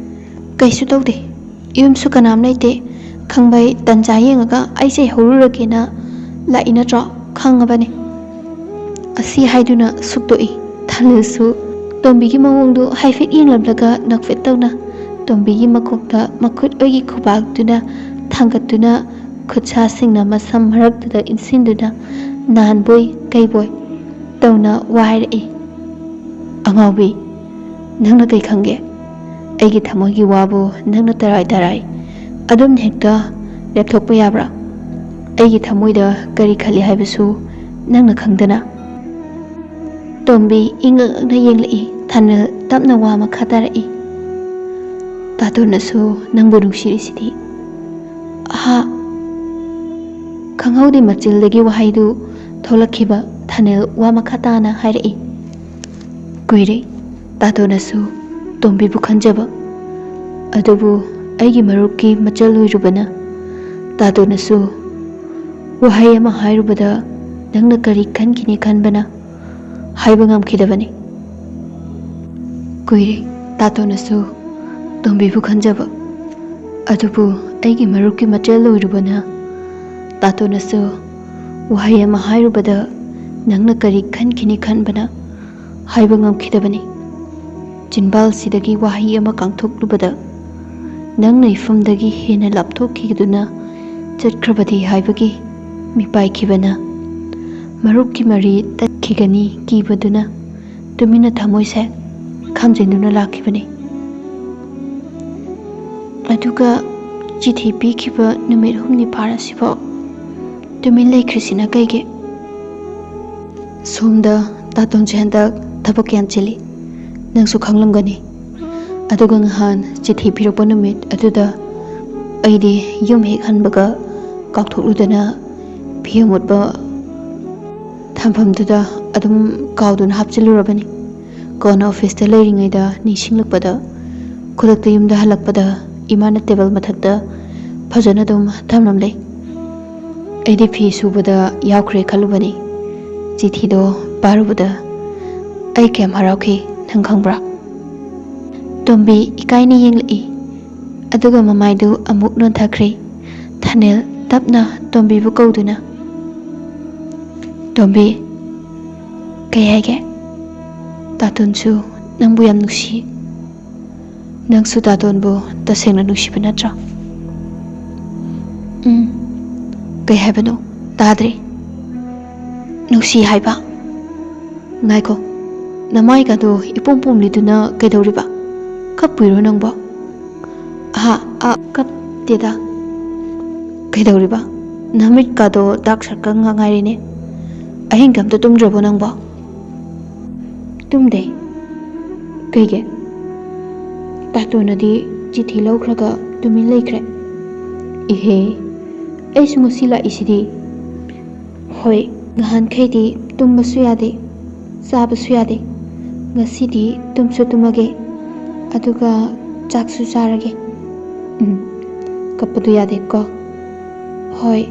"ꯀꯩꯁꯨ ꯇꯧꯗꯦ, ꯌꯨꯝꯁꯨ ꯀꯅꯥꯝ ꯂꯩꯇꯦ, ꯈꯪꯕꯩ ꯇꯟꯖꯥ ꯌꯦꯡꯉꯒ ꯑꯩ ꯆꯩꯍꯧꯔꯨꯔꯒꯦꯅ ꯂꯥꯛꯏ ꯅꯠꯇ꯭ꯔꯣ? ꯈꯪꯉꯕꯅꯦ"꯫ ꯑꯁꯤ ꯍꯥꯏꯗꯨꯅ ꯁꯨꯛꯇꯣꯛꯏ꯫ ꯊꯥꯅꯤꯜꯁꯨ ꯇꯣꯝꯕꯤꯒꯤ ꯃꯑꯣꯡꯗꯨ ꯍꯥꯏꯐꯦꯠ ꯌꯦꯡꯂꯝꯂꯒ ꯅꯣꯛꯐꯦꯠ ꯇꯧꯅ ꯇꯣꯝꯕꯤꯒꯤ ꯃꯀꯣꯛꯇ ꯃꯈꯨꯠ ꯑꯣꯏꯒꯤ ꯈꯨꯕꯥꯛꯇꯨꯅ ꯊꯥꯡꯒꯠꯇꯨꯅ ꯈꯨꯠꯁꯥꯁꯤꯡꯅ ꯃꯁꯝ ꯃꯔꯛꯇꯨꯗ ꯏꯟꯁꯤꯟꯗꯨꯅ ꯅꯥꯟꯕꯣꯏ ꯀꯩꯕꯣꯏ ꯇꯧꯅ ꯋꯥ ꯍꯥꯏꯔꯛꯏ꯫ "ꯑꯉꯥꯎꯕꯤ, ꯅꯪꯅ ꯀꯩ ꯈꯪꯒꯦ? ꯑꯩꯒꯤ ꯊꯃꯣꯏꯒꯤ ꯋꯥꯕꯨ ꯅꯪꯅ ꯇꯔꯥꯏ ꯇꯔꯥꯏ ꯑꯗꯨꯝ ꯍꯦꯛꯇ ꯂꯦꯞꯊꯣꯛꯄ ꯌꯥꯕ꯭ꯔꯥ? ꯑꯩꯒꯤ ꯊꯃꯣꯏꯗ ꯀꯔꯤ ꯈꯜꯂꯤ ꯍꯥꯏꯕꯁꯨ ꯅꯪꯅ ꯈꯪꯗꯅ?" ꯇꯣꯝꯕꯤ ꯏꯪꯉꯛꯅ ꯌꯦꯡꯂꯛꯏ꯫ ꯊꯥꯅꯤꯜ ꯇꯞꯅ ꯋꯥ ꯃꯈꯥ ꯇꯥꯔꯛꯏ꯫ "ꯇꯥꯇꯣꯟꯅꯁꯨ ꯅꯪꯕꯨ ꯅꯨꯡꯁꯤꯔꯤꯁꯤꯗꯤ"꯫ "ꯑꯍꯥ"꯫ ꯈꯪꯍꯧꯗꯦ ꯃꯆꯤꯜꯗꯒꯤ ꯋꯥꯍꯩꯗꯨ ꯊꯣꯛꯂꯛꯈꯤꯕ꯫ ꯊꯥꯅꯤꯜ ꯋꯥ ꯃꯈꯥ ꯇꯥꯅ ꯍꯥꯏꯔꯛꯏ꯫ "ꯀꯨꯏꯔꯦ ꯇꯥꯇꯣꯟꯅꯁꯨ ꯇꯣꯝꯕꯤꯕꯨ ꯈꯟꯖꯕ, ꯑꯗꯨꯕꯨ ꯑꯩꯒꯤ ꯃꯔꯨꯞꯀꯤ ꯃꯆꯜ ꯑꯣꯏꯔꯨꯕꯅ ꯇꯥꯇꯣꯟꯅꯁꯨ ꯋꯥꯍꯩ ꯑꯃ ꯍꯥꯏꯔꯨꯕꯗ ꯅꯪꯅ ꯀꯔꯤ ꯈꯟꯈꯤꯅꯤ ꯈꯟꯕꯅ ꯍꯥꯏꯕ ꯉꯝꯈꯤꯗꯕꯅꯤ꯫ ꯀꯨꯏꯔꯦ ꯇꯥꯇꯣꯟꯅꯁꯨ ꯇꯣꯝꯕꯤꯕꯨ ꯈꯟꯖꯕ, ꯑꯗꯨꯕꯨ ꯑꯩꯒꯤ ꯃꯔꯨꯞꯀꯤ ꯃꯆꯜ ꯑꯣꯏꯔꯨꯕꯅ ꯇꯥꯇꯣꯟꯅꯁꯨ ꯋꯥꯍꯩ ꯑꯃ ꯍꯥꯏꯔꯨꯕꯗ ꯅꯪꯅ ꯀꯔꯤ ꯈꯟꯈꯤꯅꯤ ꯈꯟꯕꯅ ꯍꯥꯏꯕ ꯉꯝꯈꯤꯗꯕꯅꯤ"꯫ ꯆꯤꯟꯕꯥꯜꯁꯤꯗꯒꯤ ꯋꯥꯍꯩ ꯑꯃ ꯀꯥꯡꯊꯣꯛꯂꯨꯕꯗ ꯅꯪꯅ ꯏꯐꯝꯗꯒꯤ ꯍꯦꯟꯅ ꯂꯥꯞꯊꯣꯛꯈꯤꯗꯨꯅ ꯆꯠꯈ꯭ꯔꯕꯗꯤ ꯍꯥꯏꯕꯒꯤ ꯃꯤꯄꯥꯏꯈꯤꯕꯅ ꯃꯔꯨꯞꯀꯤ ꯃꯔꯤ ꯇꯠꯈꯤꯒꯅꯤ ꯀꯤꯕꯗꯨꯅ ꯇꯨꯃꯤꯟꯅ ꯊꯃꯣꯏꯁꯦ ꯈꯥꯝꯖꯤꯟꯗꯨꯅ ꯂꯥꯛꯈꯤꯕꯅꯤ꯫ ꯑꯗꯨꯒ ꯆꯤꯊꯤ ꯄꯤꯈꯤꯕ ꯅꯨꯃꯤꯠ ꯍꯨꯝꯅꯤ ꯐꯥꯔꯁꯤꯐꯥꯎ ꯇꯨꯃꯤꯟ ꯂꯩꯈ꯭ꯔꯤꯁꯤꯅ ꯀꯩꯒꯤ? ꯁꯣꯝꯗ ꯇꯥꯇꯣꯟꯁꯦ ꯍꯟꯗꯛ ꯊꯕꯛ ꯌꯥꯝ ꯆꯤꯜꯂꯤ, ꯅꯪꯁꯨ ꯈꯪꯂꯝꯒꯅꯤ꯫ ꯑꯗꯨꯒ ꯅꯍꯥꯟ ꯆꯤꯊꯤ ꯄꯤꯔꯛꯄ ꯅꯨꯃꯤꯠ ꯑꯗꯨꯗ ꯑꯩꯗꯤ ꯌꯨꯝ ꯍꯦꯛ ꯍꯟꯕꯒ ꯀꯥꯎꯊꯣꯛꯂꯨꯗꯅ ꯐꯤ ꯑꯃꯣꯠꯄ ꯊꯝꯐꯝꯗꯨꯗ ꯑꯗꯨꯝ ꯀꯥꯎꯗꯨꯅ ꯍꯥꯞꯆꯤꯜꯂꯨꯔꯕꯅꯤ꯫ ꯀꯣꯟꯅ ꯑꯣꯐꯤꯁꯇ ꯂꯩꯔꯤꯉꯩꯗ ꯅꯤꯡꯁꯤꯡꯂꯛꯄꯗ ꯈꯨꯗꯛꯇ ꯌꯨꯝꯗ ꯍꯜꯂꯛꯄꯗ ꯏꯃꯥꯅ ꯇꯦꯕꯜ ꯃꯊꯛꯇ ꯐꯖꯅ ꯑꯗꯨꯝ ꯊꯝꯂꯝꯂꯦ꯫ ꯑꯩꯗꯤ ꯐꯤ ꯁꯨꯕꯗ ꯌꯥꯎꯈ꯭ꯔꯦ ꯈꯜꯂꯨꯕꯅꯤ꯫ ꯆꯤꯊꯤꯗꯣ ꯄꯥꯔꯨꯕꯗ ꯑꯩ ꯀꯌꯥꯝ ꯍꯔꯥꯎꯈꯤ ꯅꯪ ꯈꯪꯕ꯭ꯔꯥ? ꯇꯣꯝꯕꯤ ꯏꯀꯥꯏꯅ ꯌꯦꯡꯂꯛꯏ, ꯑꯗꯨꯒ ꯃꯃꯥꯏꯗꯨ ꯑꯃꯨꯛ ꯅꯣꯟꯊꯈ꯭ꯔꯦ꯫ ꯊꯥꯅꯤꯜ ꯇꯞꯅ ꯇꯣꯝꯕꯤꯕꯨ ꯀꯧꯗꯨꯅ, "ꯇꯣꯝꯕꯤ, ꯀꯩ ꯍꯥꯏꯒꯦ? ꯇꯥꯇꯣꯟꯁꯨ ꯅꯪꯕꯨ ꯌꯥꯝ ꯅꯨꯡꯁꯤ꯫ ꯅꯪꯁꯨ ꯇꯥꯇꯣꯟꯕꯨ ꯇꯁꯦꯡꯅ ꯅꯨꯡꯁꯤꯕ ꯅꯠꯇ꯭ꯔꯣ?" "ꯎꯝ, ꯀꯩ ꯍꯥꯏꯕꯅꯣ? ꯇꯥꯗ꯭ꯔꯦ꯫ ꯅꯨꯡꯁꯤ ꯍꯥꯏꯕ? ꯉꯥꯏꯈꯣ, ꯅꯃꯥꯏꯒꯗꯣ ꯏꯄꯣꯝ ꯄꯣꯝꯂꯤꯗꯨꯅ ꯀꯩꯗꯧꯔꯤꯕ? ꯀꯞꯄꯨꯏꯔꯣ ꯅꯪꯕꯣ?" "ꯑꯍꯥ, ꯑ, ꯀꯞꯇꯦꯗ꯫ ꯀꯩꯗꯧꯔꯤꯕ? ꯅꯃꯤꯠꯀꯗꯣ dark circle ꯉꯥꯛ ꯉꯥꯏꯔꯦꯅꯦ꯫ ꯑꯍꯤꯡꯒ ꯑꯝꯇ ꯇꯨꯝꯗ꯭ꯔꯕꯣ ꯅꯪꯕꯣ?" "ꯇꯨꯝꯗꯦ꯫ ꯀꯩꯒꯤ? ꯇꯥꯇꯣꯟꯅꯗꯤ ꯆꯤꯊꯤ ꯂꯧꯈ꯭ꯔꯒ ꯇꯨꯃꯤꯟ ꯂꯩꯈ꯭ꯔꯦ꯫" "ꯏꯍꯦ, ꯑꯩꯁꯨ ꯉꯁꯤ ꯂꯥꯛꯏꯁꯤꯗꯤ꯫" "ꯍꯣꯏ, ꯉꯍꯥꯟꯈꯩꯗꯤ ꯇꯨꯝꯕꯁꯨ ꯌꯥꯗꯦ, ꯆꯥꯕꯁꯨ ꯌꯥꯗꯦ꯫ ꯉꯁꯤꯗꯤ ꯇꯨꯝꯁꯨ ꯇꯨꯝꯃꯒꯦ, ꯑꯗꯨꯒ ꯆꯥꯛꯁꯨ ꯆꯥꯔꯒꯦ꯫ ꯎꯝ, ꯀꯞꯄꯗꯨ ꯌꯥꯗꯦꯀꯣ꯫ ꯍꯣꯏ꯫"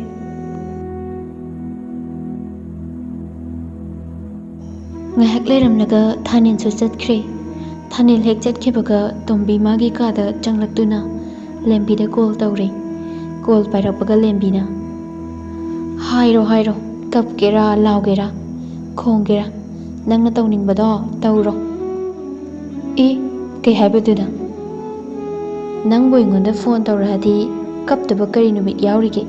ꯉꯥꯏꯍꯥꯛ ꯂꯩꯔꯝꯂꯒ ꯊꯥꯅꯤꯜꯁꯨ ꯆꯠꯈ꯭ꯔꯦ꯫ ꯊꯥꯅꯤꯜ ꯍꯦꯛ ꯆꯠꯈꯤꯕꯒ ꯇꯣꯝꯕꯤ ꯃꯥꯒꯤ ꯀꯥꯗ ꯆꯪꯂꯛꯇꯨꯅ ꯂꯦꯝꯕꯤꯗ call ꯇꯧꯔꯦ꯫ Call ꯄꯥꯏꯔꯛꯄꯒ ꯂꯦꯝꯕꯤꯅ, "ꯍꯥꯏꯔꯣ, ꯍꯥꯏꯔꯣ, ꯀꯞꯀꯦꯔꯥ, ꯂꯥꯎꯒꯦꯔꯥ, ꯈꯣꯡꯒꯦꯔꯥ, ꯅꯪꯅ ꯇꯧꯅꯤꯡꯕꯗꯣ ꯇꯧꯔꯣ꯫" "ꯑꯦ, ꯀꯩ ꯍꯥꯏꯕꯗꯨꯅ? ꯅꯪꯕꯨ ꯑꯩꯉꯣꯟꯗ phone ꯇꯧꯔꯛꯑꯗꯤ ꯀꯞꯇꯕ ꯀꯔꯤ ꯅꯨꯃꯤꯠ ꯌꯥꯎꯔꯤꯒꯦ?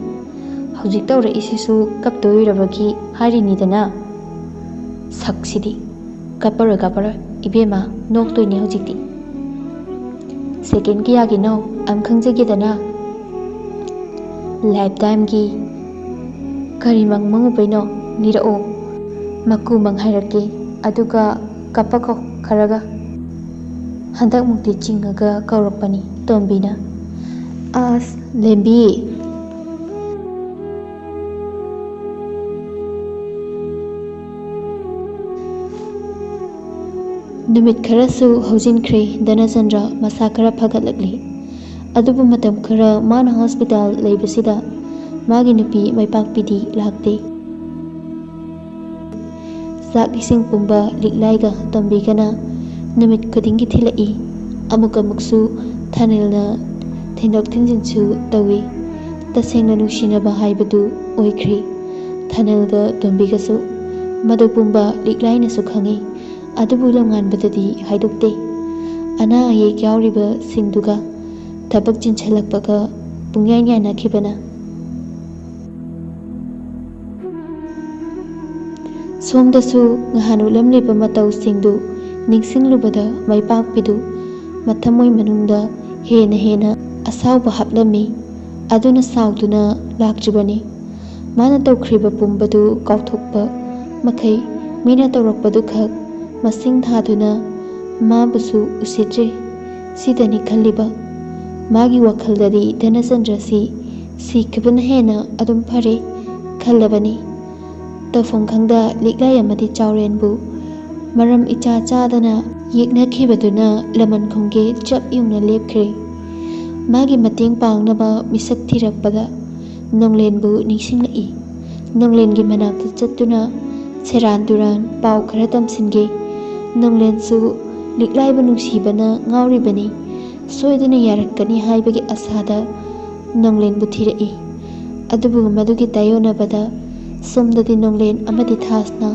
ꯍꯧꯖꯤꯛ ꯇꯧꯔꯛꯏꯁꯤꯁꯨ ꯀꯞꯇꯣꯏꯔꯕꯒꯤ ꯍꯥꯏꯔꯤꯅꯤꯗꯅ꯫ ꯁꯛꯁꯤꯗꯤ꯫ ꯀꯞꯄꯔꯣꯏ, ꯀꯞꯄꯔꯣꯏ, ꯏꯕꯦꯝꯃ, ꯅꯣꯛꯇꯣꯏꯅꯦ ꯍꯧꯖꯤꯛꯇꯤ꯫ Second ꯀꯌꯥꯒꯤꯅꯣ ꯑꯝ ꯈꯪꯖꯒꯦꯗꯅ?" "Lifetimeꯒꯤ꯫ ꯀꯔꯤ ꯃꯪ ꯃꯪꯉꯨꯕꯩꯅꯣ? ꯂꯤꯔꯛꯑꯣ꯫ ꯃꯀꯨ ꯃꯪ ꯍꯥꯏꯔꯛꯀꯦ, ꯑꯗꯨꯒ ꯀꯞꯄꯀꯣ ꯈꯔꯒ꯫" ꯍꯟꯗꯛꯃꯨꯛꯇꯤ ꯆꯤꯡꯉꯒ ꯀꯧꯔꯛꯄꯅꯤ ꯇꯣꯝꯕꯤꯅ꯫ "ꯑꯁ, ꯂꯦꯝꯕꯤ!" ꯅꯨꯃꯤꯠ ꯈꯔꯁꯨ ꯍꯧꯖꯤꯟꯈ꯭ꯔꯦ, ꯙꯅꯆꯟꯗ꯭ꯔ ꯃꯁꯥ ꯈꯔ ꯐꯒꯠꯂꯛꯂꯤ꯫ ꯑꯗꯨꯕꯨ ꯃꯇꯝ ꯈꯔ ꯃꯥꯅ hospital ꯂꯩꯕꯁꯤꯗ ꯃꯥꯒꯤ ꯅꯨꯄꯤ ꯃꯥꯏꯄꯥꯛꯄꯤꯗꯤ ꯂꯥꯛꯇꯦ꯫ ꯆꯥꯛ ꯏꯁꯤꯡ ꯄꯨꯝꯕ ꯂꯤꯛꯂꯥꯏꯒ ꯇꯣꯝꯕꯤꯒꯅ ꯅꯨꯃꯤꯠ ꯈꯨꯗꯤꯡꯒꯤ ꯊꯤꯜꯂꯛꯏ꯫ ꯑꯃꯨꯛ ꯑꯃꯨꯛꯁꯨ ꯊꯥꯅꯦꯜꯅ ꯊꯤꯟꯗꯣꯛ ꯊꯤꯟꯖꯤꯟꯁꯨ ꯇꯧꯏ꯫ ꯇꯁꯦꯡꯅ ꯅꯨꯡꯁꯤꯅꯕ ꯍꯥꯏꯕꯗꯨ ꯑꯣꯏꯈ꯭ꯔꯤ꯫ ꯊꯥꯅꯦꯜꯒ ꯇꯣꯝꯕꯤꯒꯁꯨ ꯃꯗꯨ ꯄꯨꯝꯕ ꯂꯤꯛꯂꯥꯏꯅꯁꯨ ꯈꯪꯏ꯫ ꯑꯗꯨꯕꯨ ꯂꯝꯉꯥꯟꯕꯗꯗꯤ ꯍꯥꯏꯗꯣꯛꯇꯦ꯫ ꯑꯅꯥ ꯑꯌꯦꯛ ꯌꯥꯎꯔꯤꯕꯁꯤꯡꯗꯨꯒ ꯊꯕꯛ ꯆꯤꯟꯁꯤꯜꯂꯛꯄꯒ ꯄꯨꯡꯌꯥꯟ ꯌꯥꯅꯈꯤꯕꯅ꯫ ꯁꯣꯝꯗꯁꯨ ꯉꯍꯥꯟ ꯎꯠꯂꯝꯂꯤꯕ ꯃꯇꯧꯁꯤꯡꯗꯨ ꯅꯤꯡꯁꯤꯡꯂꯨꯕꯗ ꯃꯥꯏꯄꯥꯛꯄꯤꯗꯨ ꯃꯊꯃꯣꯏ ꯃꯅꯨꯡꯗ ꯍꯦꯟꯅ ꯍꯦꯟꯅ ꯑꯁꯥꯎꯕ ꯍꯥꯞꯂꯝꯃꯤ꯫ ꯑꯗꯨꯅ ꯁꯥꯎꯗꯨꯅ ꯂꯥꯛꯇ꯭ꯔꯤꯕꯅꯤ꯫ ꯃꯥꯅ ꯇꯧꯈ꯭ꯔꯤꯕ ꯄꯨꯝꯕꯗꯨ ꯀꯥꯎꯊꯣꯛꯄ ꯃꯈꯩ ꯃꯤꯅ ꯇꯧꯔꯛꯄꯗꯨꯈꯛ ꯃꯁꯤꯡ ꯊꯥꯗꯨꯅ ꯃꯥꯕꯨꯁꯨ ꯎꯁꯤꯠꯇ꯭ꯔꯦ꯫ ꯁꯤꯗꯅꯤ ꯈꯜꯂꯤꯕ꯫ ꯃꯥꯒꯤ ꯋꯥꯈꯜꯗꯗꯤ ꯙꯅꯆꯟꯗ꯭ꯔꯁꯤ ꯁꯤꯈꯤꯕꯅ ꯍꯦꯟꯅ ꯑꯗꯨꯝ ꯐꯔꯦ ꯈꯜꯂꯕꯅꯤ꯫ ꯇꯧꯐꯝ ꯈꯪꯗ ꯂꯤꯛꯂꯥꯏ ꯑꯃꯗꯤ ꯆꯥꯎꯔꯦꯟꯕꯨ ꯃꯔꯝ ꯏꯆꯥ ꯆꯥꯗꯅ ꯌꯦꯛꯅꯈꯤꯕꯗꯨꯅ ꯂꯃꯟ ꯈꯣꯡꯒꯦ ꯆꯞ ꯌꯨꯡꯅ ꯂꯦꯞꯈ꯭ꯔꯦ꯫ ꯃꯥꯒꯤ ꯃꯇꯦꯡ ꯄꯥꯡꯅꯕ ꯃꯤꯁꯛ ꯊꯤꯔꯛꯄꯗ ꯅꯣꯡꯂꯦꯟꯕꯨ ꯅꯤꯡꯁꯤꯡꯂꯛꯏ꯫ ꯅꯣꯡꯂꯦꯟꯒꯤ ꯃꯅꯥꯛꯇ ꯆꯠꯇꯨꯅ ꯁꯦꯔꯥꯟ ꯇꯨꯔꯥꯟ ꯄꯥꯎ ꯈꯔ ꯇꯝꯁꯤꯟꯒꯦ꯫ ꯅꯣꯡꯂꯦꯟꯁꯨ ꯂꯤꯛꯂꯥꯏꯕꯨ ꯅꯨꯡꯁꯤꯕꯅ ꯉꯥꯎꯔꯤꯕꯅꯤ꯫ ꯁꯣꯏꯗꯅ ꯌꯥꯔꯛꯀꯅꯤ ꯍꯥꯏꯕꯒꯤ ꯑꯁꯥꯗ ꯅꯣꯡꯂꯦꯟꯕꯨ ꯊꯤꯔꯛꯏ꯫ ꯑꯗꯨꯕꯨ ꯃꯗꯨꯒꯤ ꯇꯥꯏꯌꯣꯟꯅꯕꯗ ꯁꯣꯝꯗꯗꯤ ꯅꯣꯡꯂꯦꯟ ꯑꯃꯗꯤ ꯊꯥꯁꯅ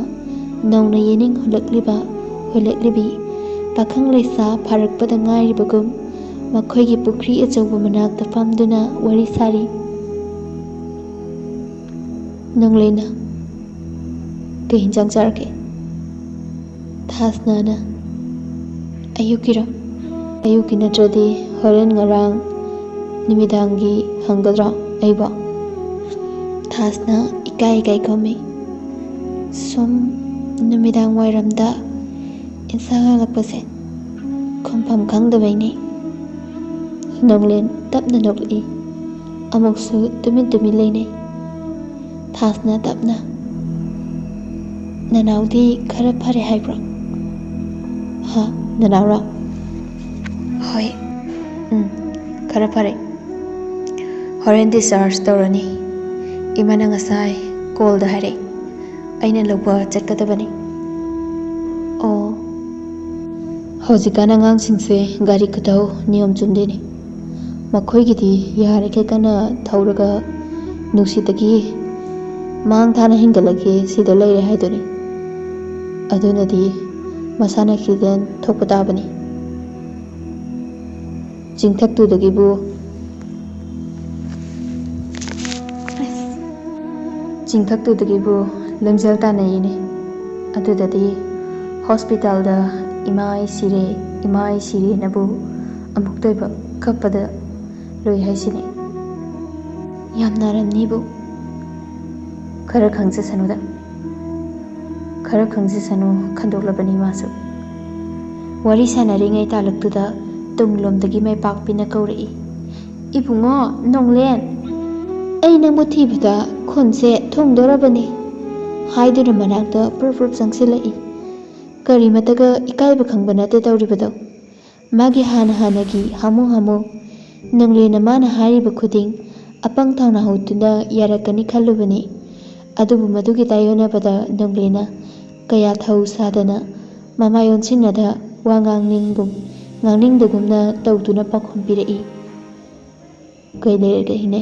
ꯅꯧꯅ ꯌꯦꯅꯤꯡ ꯍꯨꯜꯂꯛꯂꯤꯕ ꯍꯨꯜꯂꯛꯂꯤꯕꯤ ꯄꯥꯈꯪ ꯂꯩꯁꯥ ꯐꯥꯔꯛꯄꯗ ꯉꯥꯏꯔꯤꯕꯒꯨꯝ ꯃꯈꯣꯏꯒꯤ ꯄꯨꯈ꯭ꯔꯤ ꯑꯆꯧꯕ ꯃꯅꯥꯛꯇ ꯐꯝꯗꯨꯅ ꯋꯥꯔꯤ ꯁꯥꯔꯤ꯫ ꯅꯣꯡꯂꯦꯟꯅ, "ꯀꯩ ꯍꯤꯟꯖꯥꯡ ꯆꯥꯔꯒꯦ?" ꯊꯥꯁꯅꯥꯅ, "ꯑꯌꯨꯛꯀꯤꯔꯣ? ꯑꯌꯨꯛꯀꯤ ꯅꯠꯇ꯭ꯔꯗꯤ ꯍꯣꯔꯦꯟ ꯉꯔꯥꯡ ꯅꯨꯃꯤꯗꯥꯡꯒꯤ ꯍꯪꯒꯗ꯭ꯔꯣ ꯑꯩꯕꯣ?" ꯊꯥꯁꯅꯥ ꯏꯀꯥꯏ ꯏꯀꯥꯏ ꯈꯨꯝꯃꯤ꯫ "ꯁꯨꯝ ꯅꯨꯃꯤꯗꯥꯡ ꯋꯥꯏꯔꯝꯗ ꯏꯟꯁꯥꯡ ꯍꯪꯂꯛꯄꯁꯦ ꯈꯨꯝꯐꯝ ꯈꯪꯗꯕꯩꯅꯦ꯫" ꯅꯣꯡꯂꯦꯟ ꯇꯞꯅ ꯅꯣꯛꯂꯛꯏ꯫ ꯑꯃꯨꯛꯁꯨ ꯇꯨꯃꯤꯟ ꯇꯨꯃꯤꯟ ꯂꯩꯅꯩ꯫ ꯊꯥꯁꯅ ꯇꯞꯅ, "ꯅꯅꯥꯎꯗꯤ ꯈꯔ ꯐꯔꯦ ꯍꯥꯏꯕ꯭ꯔꯣ?" "ꯍꯥ? ꯅꯅꯥꯎꯔꯣ?" "ꯍꯣꯏ꯫ ꯎꯝ, ꯈꯔ ꯐꯔꯦ꯫ ꯍꯣꯔꯦꯟ discharge ꯇꯧꯔꯅꯤ꯫ ꯏꯃꯥꯅ ꯉꯁꯥꯏ call ꯗ ꯍꯥꯏꯔꯛꯏ꯫ ꯑꯩꯅ ꯂꯧꯕ ꯆꯠꯀꯗꯕꯅꯤ꯫" "ꯑꯣ꯫" ꯍꯧꯖꯤꯛꯀꯥꯟ ꯑꯉꯥꯡꯁꯤꯡꯁꯦ ꯒꯥꯔꯤ ꯈꯨꯊꯧ ꯅꯤꯌꯣꯝ ꯆꯨꯝꯗꯦꯅꯦ꯫ ꯃꯈꯣꯏꯒꯤꯗꯤ ꯌꯥꯔꯤꯈꯩ ꯀꯟꯅ ꯊꯧꯔꯒ ꯅꯨꯡꯁꯤꯠꯇꯒꯤ ꯃꯥꯡ ꯊꯥꯅ ꯍꯦꯟꯒꯠꯂꯒꯦ ꯁꯤꯗ ꯂꯩꯔꯦ ꯍꯥꯏꯗꯨꯅꯤ꯫ ꯑꯗꯨꯅꯗꯤ ꯃꯁꯥꯅ ꯑꯦꯛꯁꯤꯗꯦꯟ ꯊꯣꯛꯄ ꯇꯥꯕꯅꯤ꯫ ꯆꯤꯡꯊꯛꯇꯨꯗꯒꯤꯕꯨ ꯆꯤꯡꯊꯛꯇꯨꯗꯒꯤꯕꯨ ꯂꯝꯖꯦꯜ ꯇꯥꯟꯅꯩꯅꯦ꯫ ꯑꯗꯨꯗꯗꯤ ꯍꯣꯁꯄꯤꯇꯥꯜꯗ "ꯏꯃꯥ ꯑꯩ ꯁꯤꯔꯦ, ꯏꯃꯥ ꯑꯩ ꯁꯤꯔꯦꯅꯕꯨ ꯑꯃꯨꯛꯇꯣꯏꯕ ꯀꯞꯄꯗ ꯂꯣꯏ ꯍꯥꯏꯁꯤꯅꯦ꯫ ꯌꯥꯝ ꯅꯥꯔꯝꯅꯤꯕꯨ꯫ ꯈꯔ ꯈꯪꯖꯁꯅꯨꯗ꯫ ꯈꯔ ꯈꯪꯖꯁꯅꯨ, ꯈꯟꯗꯣꯛꯂꯕꯅꯤ ꯃꯥꯁꯨ꯫ ꯋꯥꯔꯤ ꯁꯥꯟꯅꯔꯤꯉꯩ ꯇꯥꯂꯛꯇꯨꯗ ꯇꯨꯡꯂꯣꯝꯗꯒꯤ ꯃꯥꯏꯄꯥꯛꯄꯤꯅ ꯀꯧꯔꯛꯏ, "ꯏꯕꯨꯡꯉꯣ, ꯅꯣꯡꯂꯦꯟ, ꯑꯩ ꯅꯪꯕꯨ ꯊꯤꯕꯗ ꯈꯨꯟꯁꯦ ꯊꯨꯡꯗꯣꯔꯕꯅꯤ" ꯍꯥꯏꯗꯨꯅ ꯃꯅꯥꯛꯇ ꯄ꯭ꯔꯨꯞ ꯄ꯭ꯔꯨꯞ ꯆꯪꯁꯤꯜꯂꯛꯏ꯫ ꯀꯔꯤꯃꯠꯇꯒ ꯏꯀꯥꯏꯕ ꯈꯪꯕ ꯅꯠꯇꯦ ꯇꯧꯔꯤꯕꯗꯣ꯫ ꯃꯥꯒꯤ ꯍꯥꯟꯅ ꯍꯥꯟꯅꯒꯤ ꯍꯥꯃꯨ ꯍꯥꯃꯨ ꯅꯣꯡꯂꯦꯟꯅ ꯃꯥꯅ ꯍꯥꯏꯔꯤꯕ ꯈꯨꯗꯤꯡ ꯑꯄꯪ ꯊꯧꯅꯥ ꯍꯧꯗꯨꯅ ꯌꯥꯔꯛꯀꯅꯤ ꯈꯜꯂꯨꯕꯅꯤ꯫ ꯑꯗꯨꯕꯨ ꯃꯗꯨꯒꯤ ꯇꯥꯏꯌꯣꯟꯅꯕꯗ ꯅꯣꯡꯂꯦꯟꯅ ꯀꯌꯥ ꯊꯧ ꯁꯥꯗꯅ ꯃꯃꯥꯏ ꯑꯣꯟꯁꯤꯟꯅꯗ ꯋꯥ ꯉꯥꯡꯅꯤꯡꯒꯨꯝ ꯉꯥꯡꯅꯤꯡꯗꯒꯨꯝꯅ ꯇꯧꯗꯨꯅ ꯄꯥꯎꯈꯨꯝ ꯄꯤꯔꯛꯏ꯫ "ꯀꯩ ꯂꯩꯔꯒꯦ ꯏꯅꯦ?"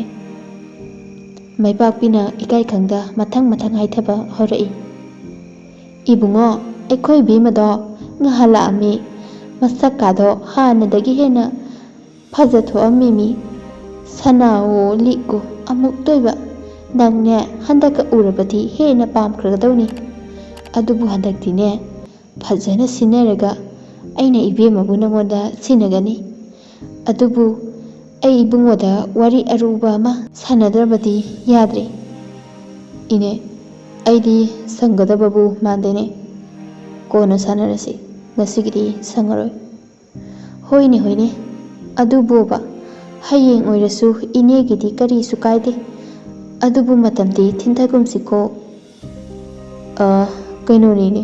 ꯃꯥꯏꯄꯥꯛꯄꯤꯅ ꯏꯀꯥꯏ ꯈꯪꯗ ꯃꯊꯪ ꯃꯊꯪ ꯍꯥꯏꯊꯕ ꯍꯧꯔꯛꯏ꯫ "ꯏꯕꯨꯡꯉꯣ, ꯑꯩꯈꯣꯏ ꯏꯕꯦꯝꯃꯗꯣ ꯉꯍꯥꯟ ꯂꯥꯛꯑꯝꯃꯤ꯫ ꯃꯁꯛꯀꯥꯗꯣ ꯍꯥꯟꯅꯗꯒꯤ ꯍꯦꯟꯅ ꯐꯖꯊꯣꯛꯑꯝꯃꯤꯃꯤ꯫ ꯁꯅꯥꯋꯣ ꯂꯤꯛꯀꯣ ꯑꯃꯨꯛꯇꯣꯏꯕ꯫ ꯅꯪꯅꯦ ꯍꯟꯗꯛꯀ ꯎꯔꯕꯗꯤ ꯍꯦꯟꯅ ꯄꯥꯝꯈ꯭ꯔꯒꯗꯧꯅꯤ꯫ ꯑꯗꯨꯕꯨ ꯍꯟꯗꯛꯇꯤꯅꯦ, ꯐꯖꯅ ꯁꯤꯟꯅꯔꯒ ꯑꯩꯅ ꯏꯕꯦꯝꯃꯕꯨ ꯅꯉꯣꯟꯗ ꯁꯤꯟꯅꯒꯅꯤ꯫ ꯑꯗꯨꯕꯨ ꯑꯩ ꯏꯕꯨꯡꯉꯣꯗ ꯋꯥꯔꯤ ꯑꯔꯨꯕ ꯑꯃ ꯁꯥꯟꯅꯗ꯭ꯔꯕꯗꯤ ꯌꯥꯗ꯭ꯔꯦ꯫ ꯏꯅꯦ, ꯑꯩꯗꯤ ꯁꯪꯒꯗꯕꯕꯨ ꯃꯥꯟꯗꯦꯅꯦ꯫ ꯀꯣꯟꯅ ꯁꯥꯟꯅꯔꯁꯤ, ꯉꯁꯤꯒꯤꯗꯤ ꯁꯪꯉꯔꯣꯏ"꯫ "ꯍꯣꯏꯅꯦ, ꯍꯣꯏꯅꯦ, ꯑꯗꯨꯕꯣꯕ, ꯍꯌꯦꯡ ꯑꯣꯏꯔꯁꯨ ꯏꯅꯦꯒꯤꯗꯤ ꯀꯔꯤꯁꯨ ꯀꯥꯏꯗꯦ꯫ ꯑꯗꯨꯕꯨ ꯃꯇꯝꯗꯤ ꯊꯤꯟꯊꯒꯨꯝꯁꯤꯀꯣ"꯫ "ꯑ, ꯀꯩꯅꯣꯅꯦ ꯏꯅꯦ,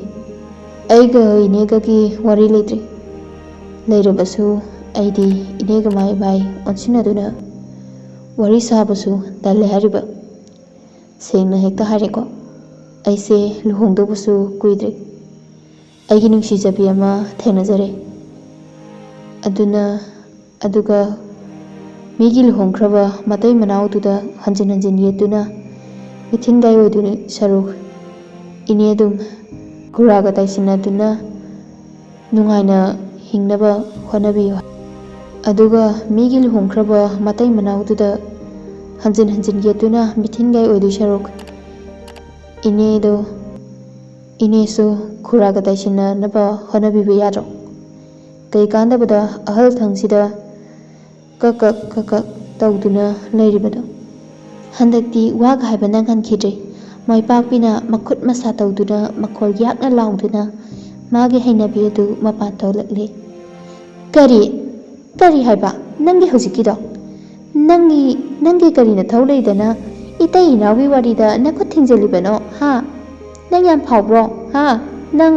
ꯑꯩꯒ ꯏꯅꯦꯒꯒꯤ ꯋꯥꯔꯤ ꯂꯩꯇ꯭ꯔꯤ꯫ ꯂꯩꯔꯕꯁꯨ ꯑꯩꯗꯤ ꯏꯅꯦꯒ ꯃꯥꯏ ꯃꯥꯏ ꯑꯣꯟꯁꯤꯟꯅꯗꯨꯅ ꯋꯥꯔꯤ ꯁꯥꯕꯁꯨ ꯇꯜꯂꯦ ꯍꯥꯏꯔꯤꯕ꯫ ꯁꯦꯡꯅ ꯍꯦꯛꯇ ꯍꯥꯏꯔꯦꯀꯣ, ꯑꯩꯁꯦ ꯂꯨꯍꯣꯡꯗꯧꯕꯁꯨ ꯀꯨꯏꯗ꯭ꯔꯤ꯫ ꯑꯩꯒꯤ ꯅꯨꯡꯁꯤꯖꯕꯤ ꯑꯃ ꯊꯦꯡꯅꯖꯔꯦ꯫ ꯑꯗꯨꯅ, ꯑꯗꯨꯒ ꯃꯤꯒꯤ ꯂꯨꯍꯣꯡꯈ꯭ꯔꯕ ꯃꯇꯩ ꯃꯅꯥꯎꯗꯨꯗ ꯍꯟꯖꯤꯟ ꯍꯟꯖꯤꯟ ꯌꯦꯠꯇꯨꯅ ꯃꯤꯊꯤꯟꯒꯥꯏ ꯑꯣꯏꯗꯣꯏ ꯁꯔꯨꯛ, ꯏꯅꯦ ꯑꯗꯨꯝ ꯈꯨꯔꯥꯒ ꯇꯥꯏꯁꯤꯟꯅꯗꯨꯅ ꯅꯨꯡꯉꯥꯏꯅ ꯍꯤꯡꯅꯕ ꯍꯣꯠꯅꯕꯤꯌꯨ꯫ ꯑꯗꯨꯒ ꯃꯤꯒꯤ ꯂꯨꯍꯣꯡꯈ꯭ꯔꯕ ꯃꯇꯩ ꯃꯅꯥꯎꯗꯨꯗ ꯍꯟꯖꯤꯟ ꯍꯟꯖꯤꯟ ꯌꯦꯠꯇꯨꯅ ꯃꯤꯊꯤꯟꯒꯥꯏ ꯑꯣꯏꯗꯣꯏ ꯁꯔꯨꯛ, ꯏꯅꯦꯗꯣ, ꯏꯅꯦꯁꯨ ꯈꯨꯔꯥꯒ ꯇꯥꯏꯁꯤꯟꯅꯅꯕ ꯍꯣꯠꯅꯕꯤꯕ ꯌꯥꯗ꯭ꯔꯣ? ꯀꯩꯀꯥꯟꯗꯕꯗ ꯑꯍꯜ ꯊꯪꯁꯤꯗ ꯀꯛ ꯀꯛ ꯀꯛ ꯀꯛ ꯇꯧꯗꯨꯅ ꯂꯩꯔꯤꯕꯗꯣ? ꯍꯟꯗꯛꯇꯤ ꯋꯥꯒ ꯍꯥꯏꯕ ꯅꯪꯍꯟꯈꯤꯗ꯭ꯔꯦ꯫ ꯃꯥꯏꯄꯥꯛꯄꯤꯅ ꯃꯈꯨꯠ ꯃꯁꯥ ꯇꯧꯗꯨꯅ, ꯃꯈꯣꯜ ꯌꯥꯛꯅ ꯂꯥꯎꯗꯨꯅ ꯃꯥꯒꯤ ꯍꯩꯅꯕꯤ ꯑꯗꯨ ꯃꯄꯥꯟ ꯊꯣꯛꯂꯛꯂꯦ꯫ "ꯀꯔꯤ? ꯀꯔꯤ ꯍꯥꯏꯕ? ꯅꯪꯒꯤ ꯍꯧꯖꯤꯛꯀꯤꯗꯣ? ꯅꯪꯒꯤ, ꯅꯪꯒꯤ ꯀꯔꯤ ꯅꯊꯧ ꯂꯩꯗꯅ ꯏꯇꯩ ꯏꯅꯥꯎꯒꯤ ꯋꯥꯔꯤꯗ ꯅꯈꯨꯠ ꯊꯤꯡꯖꯤꯜꯂꯤꯕꯅꯣ, ꯍꯥ? ꯅꯪ ꯌꯥꯝ ꯐꯥꯎꯕ꯭ꯔꯣ, ꯍꯥ? ꯅꯪ?"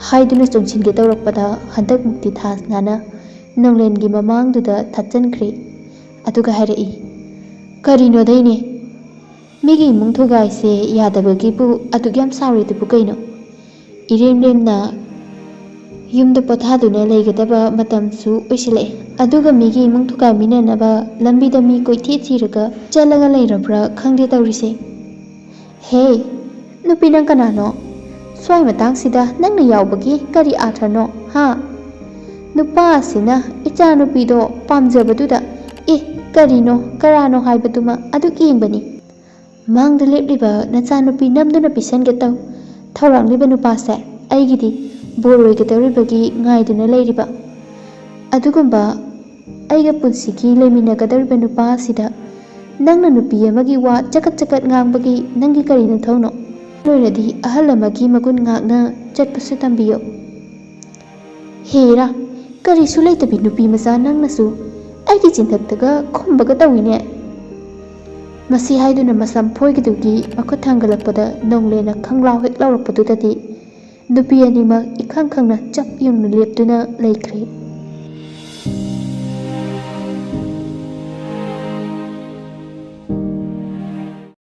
ꯍꯥꯏꯗꯨꯅ ꯆꯣꯡꯁꯤꯟꯒꯦ ꯇꯧꯔꯛꯄꯗ ꯍꯟꯗꯛꯃꯨꯛꯇꯤ ꯊꯥꯁꯅꯥꯅ ꯅꯣꯡꯂꯦꯟꯒꯤ ꯃꯃꯥꯡꯗꯨꯗ ꯊꯠꯆꯟꯈ꯭ꯔꯦ꯫ ꯑꯗꯨꯒ ꯍꯥꯏꯔꯛꯏ, "ꯀꯔꯤꯅꯣꯗꯩꯅꯦ? ꯃꯤꯒꯤ ꯏꯃꯨꯡ ꯊꯨꯒꯥꯏꯁꯦ ꯌꯥꯗꯕꯒꯤꯕꯨ ꯑꯗꯨꯛ ꯌꯥꯝ ꯁꯥꯎꯔꯤꯗꯨꯕꯨ ꯀꯩꯅꯣ? ꯏꯔꯦꯝ ꯂꯦꯝꯅ ꯌꯨꯝꯗ ꯄꯣꯊꯥꯗꯨꯅ ꯂꯩꯒꯗꯕ ꯃꯇꯝꯁꯨ ꯑꯣꯏꯁꯤꯜꯂꯛꯑꯦ꯫ ꯑꯗꯨꯒ ꯃꯤꯒꯤ ꯏꯃꯨꯡ ꯊꯨꯒꯥꯏꯃꯤꯟꯅꯅꯕ ꯂꯝꯕꯤꯗ ꯃꯤ ꯀꯣꯏꯊꯤ ꯊꯤꯔꯒ ꯆꯠꯂꯒ ꯂꯩꯔꯕ꯭ꯔꯥ ꯈꯪꯗꯦ ꯇꯧꯔꯤꯁꯦ꯫ ꯍꯦ, ꯅꯨꯄꯤ ꯅꯪ ꯀꯅꯥꯅꯣ? ꯁ꯭ꯋꯥꯏ ꯃꯇꯥꯡꯁꯤꯗ ꯅꯪꯅ ꯌꯥꯎꯕꯒꯤ ꯀꯔꯤ ꯑꯥꯔꯊꯅꯣ, ꯍꯥ? ꯅꯨꯄꯥ ꯑꯁꯤꯅ ꯏꯆꯥꯅꯨꯄꯤꯗꯣ ꯄꯥꯝꯖꯕꯗꯨꯗ, ꯑꯦ, ꯀꯔꯤꯅꯣ ꯀꯔꯥꯅꯣ ꯍꯥꯏꯕꯗꯨꯃ ꯑꯗꯨꯛ ꯌꯦꯡꯕꯅꯤ꯫ ꯃꯥꯡꯗ ꯂꯦꯞꯂꯤꯕ ꯅꯆꯥꯅꯨꯄꯤ ꯅꯝꯗꯨꯅ ꯄꯤꯁꯟꯒꯦ ꯇꯧ꯫ ꯊꯧꯔꯥꯡꯂꯤꯕ ꯅꯨꯄꯥꯁꯦ ꯑꯩꯒꯤꯗꯤ ꯕꯣꯔ ꯑꯣꯏꯒꯗꯧꯔꯤꯕꯒꯤ ꯉꯥꯏꯗꯨꯅ ꯂꯩꯔꯤꯕ꯫ ꯑꯗꯨꯒꯨꯝꯕ ꯑꯩꯒ ꯄꯨꯟꯁꯤꯒꯤ ꯂꯩꯃꯤꯟꯅꯒꯗꯧꯔꯤꯕ ꯅꯨꯄꯥ ꯑꯁꯤꯗ ꯅꯪꯅ ꯅꯨꯄꯤ ꯑꯃꯒꯤ ꯋꯥ ꯆꯀꯠ ꯆꯀꯠ ꯉꯥꯡꯕꯒꯤ ꯅꯪꯒꯤ ꯀꯔꯤ ꯅꯊꯧꯅꯣ? ꯂꯣꯏꯔꯗꯤ ꯑꯍꯜ ꯑꯃꯒꯤ ꯃꯒꯨꯟ ꯉꯥꯛꯅ ꯆꯠꯄꯁꯨ ꯇꯝꯕꯤꯌꯨ꯫" "ꯍꯦꯔꯥ, ꯀꯔꯤꯁꯨ ꯂꯩꯇꯕꯤ ꯅꯨꯄꯤ ꯃꯆꯥ ꯅꯪꯅꯁꯨ ꯑꯩꯒꯤ ꯆꯤꯟꯊꯛꯇꯒ ꯈꯨꯝꯕꯒ ꯇꯧꯏꯅꯦ!" ꯃꯁꯤ ꯍꯥꯏꯗꯨꯅ ꯃꯁꯝ ꯐꯣꯏꯒꯗꯨꯒꯤ ꯃꯈꯨꯠ ꯊꯥꯡꯒꯠꯂꯛꯄꯗ ꯅꯣꯡꯂꯦꯟꯅ ꯈꯪꯂꯥꯎ ꯍꯦꯛ ꯂꯥꯎꯔꯛꯄꯗꯨꯗꯗꯤ ꯅꯨꯄꯤ ꯑꯅꯤꯃꯛ ꯏꯈꯪ ꯈꯪꯅ ꯆꯞ ꯌꯨꯡꯅ ꯂꯦꯞꯇꯨꯅ ꯂꯩꯈ꯭ꯔꯦ꯫